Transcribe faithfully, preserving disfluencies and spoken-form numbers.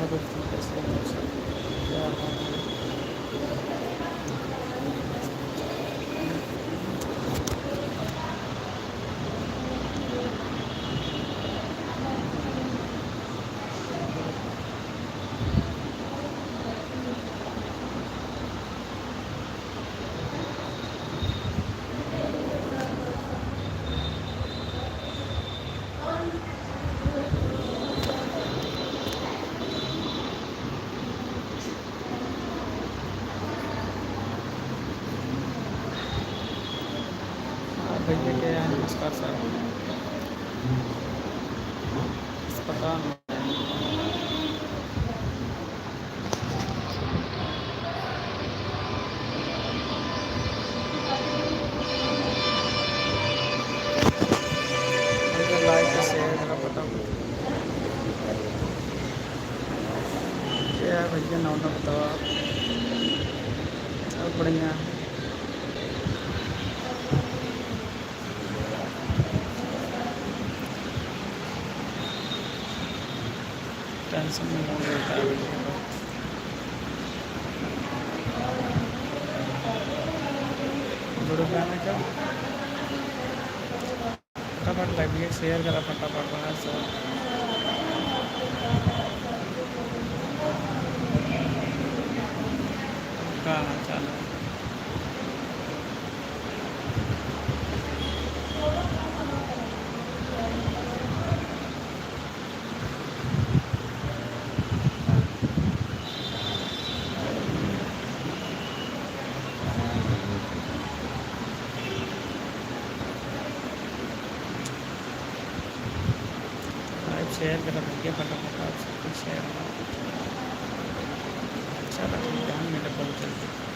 दोस्तों, कैसे हैं आप सब? क्या हाल है? हाँ, भैया के यहाँ नमस्कार सर। अस्पताल में। Like, share करा फटाफट। क्या है भैया, नाम ना बताओ आप। सब बढ़िया है। Tension में हो जाता है। जुड़ गया ना क्या? फटाफट live share करा, फटाफट बाहर से। का हाल चाल है? Live share करा भैया, फटाफट आप सब कुछ share करा। अच्छा लगा, ध्यान में डबल चलते।